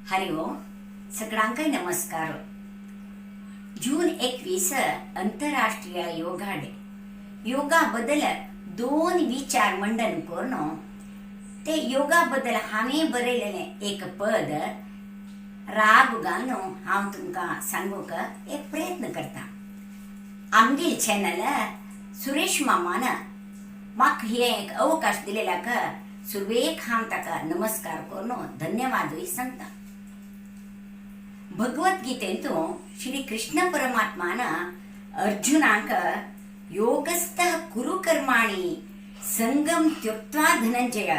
हरि ओम. सगळ्यांकय नमस्कार. जून 21 अंतरराष्ट्रीय योगा डे. योगा बद्दल दोन विचार मंडन करून ते योगा बद्दल हांवें बरयलेलें एक पद राग घालून हांव तुमकां सांगूंक एक प्रयत्न करता. आमगेल चॅनल सुरेश मामान म्हाका हे एक अवकाश दिलेल्याक सुरवेक हांव ताका नमस्कार करून धन्यवादूय सांगता. भगवत गीतेंतू श्री कृष्ण परमात्मान अर्जुनाक योगस्थ कुरु कर्माणि संगम त्यक्त्वा धनंजय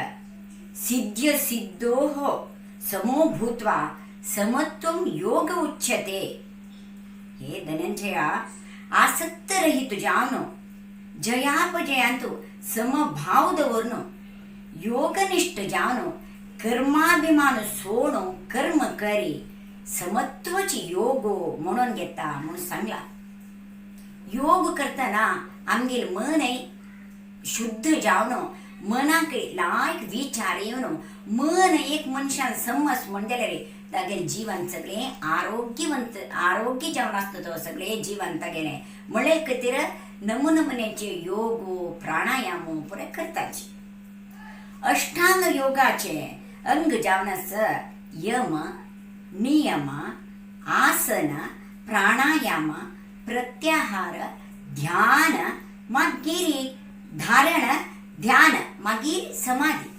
सिद्ध्य सिद्धोः समो भूत्वा समत्वं योग उच्यते. हे धनंजया, आसक्त रहित जावन जयापजयांतु समभाव दवरून योगनिष्ठ जावन कर्माभिमान सोडून कर्म करी समत्वची योग म्हणून घेता म्हणून सांगला. योग करतना आमगेल मनय शुद्ध जावन मनाक लायक विचार येवन मन एक मनशान समज म्हण जाल्यार तागेलें जीवन सगळें आरोग्यवंत आरोग्य जावन आसता. तो सगळें जीवन तागेलें म्हळ्ळे खातीर नमुनमुन्याचे योग प्राणायाम पुराय करताची. अष्टांग योगाचे अंग जावन आसा यम, नियम, आसन, प्राणायाम, प्रत्याहार, ध्यान, मागीर धारण, ध्यान, मागीर समाधी.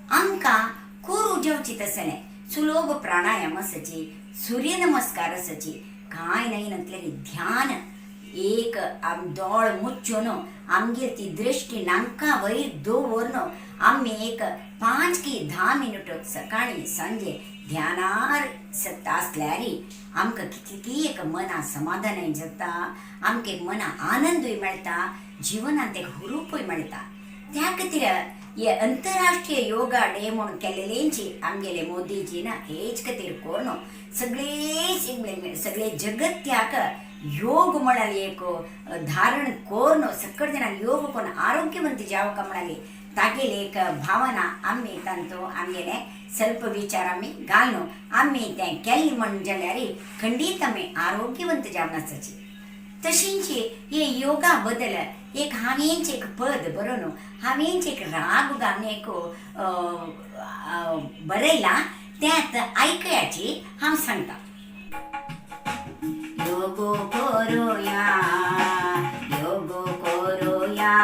आमकां करूं जेवची तसलें सुलभ प्राणायाम आसाची, सूर्य नमस्कार आसाची, कांय न्हय नसलें ध्यान एक आम दोळ मुच्चून आमगेर ती दृश्टी नांका वयर दवरून आमी एक 5 की 10 मिनट सकाळी सांजे ध्यानार सत्ता आसल्यार आमकां कितली एक मना समाधानय जाता, आमकां एक मना आनंदूय मेळटा, जिवनांत एक हुरूपूय मेळटा. त्या खातीर हे अंतरराष्ट्रीय योगा डे म्हणून केलेलेंची आमगेले मोदीजी ना हेच खातीर करून सगळे सगळे जगत्याक योग म्हळ्यार एक धारण करून सकट जाणांक योग करून आरोग्यवंत जावका म्हळ्यार तागेली एक भावना आमी तांचो आमगेले ಸ್ವಲ್ಪ विचार आमी घालून आमी तें केलें म्हण जाल्यार खंडीत आमी आरोग्यवंत जावन आसाची. तशींच हे योगा बद्दल एक हांवेंच एक पद बरोवन हांवेंच एक राग घालून एक बरयलां तें आतां आयकयाची हांव सांगता. योगो करोया, योगो करोया,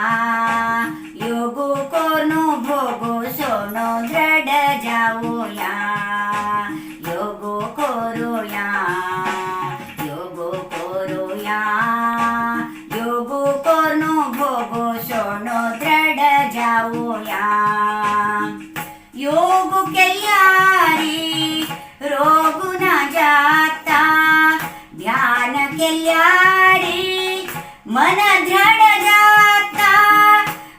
योगो कोनो भोगो सोनो दृढ जाऊया. योगो करोया, योगो करोया, योगो कोनो भोगो सोनो दृढ जाऊया. योग केल्यारी रोग न जाता, ध्यान केल्यारी मन दृढ जाता.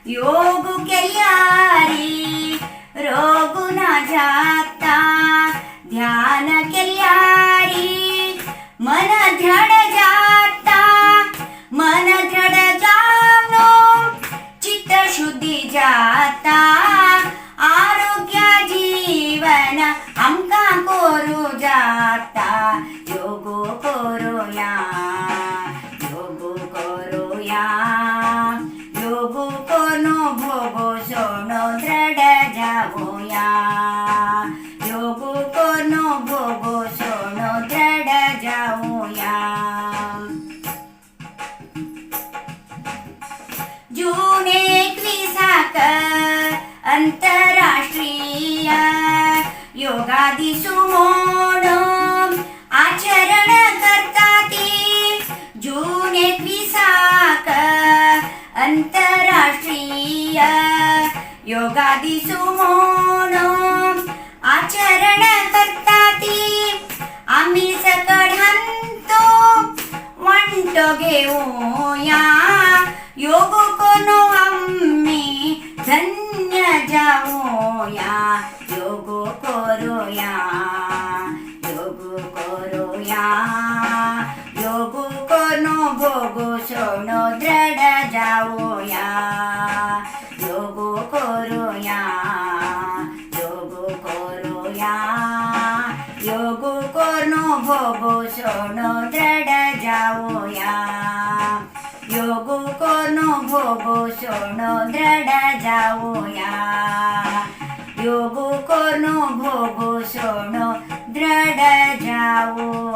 योग केल्यारी रोग न जाता, ध्यान केल्यारी मन दृढ जाता. मन दृढ जावनो चित्त शुद्धी जाता, आरोग्य जीवन आमकां करू जाता. योगो करोया, योगो करोया, योगो कोनो भोगो सोनो दृढ जावया. योगो कोनो भोगो सोनो दृढ जावया. जून 21 अंतरराष्ट्रीय योगा दिसू म्हणून आचरण करतात. जून 21 अंतरराष्ट्रीय योगा दिसू म्हणून आचरण करतात. आम्ही सकडांतो वांटो घेऊया, योग कोनो आम्ही धन्य जाऊया. योग करूया, योग करूया, योग कोनो भोगो सोनो दृढ जाऊया. योग करूया, योग करूया. योगु कोरनो भोगो सोनो दृढ जावोया. योगु कोरनो भोगो सोनो दृढ जावोया. योगु कोरनो भोगो सोनो दृढ जावोया.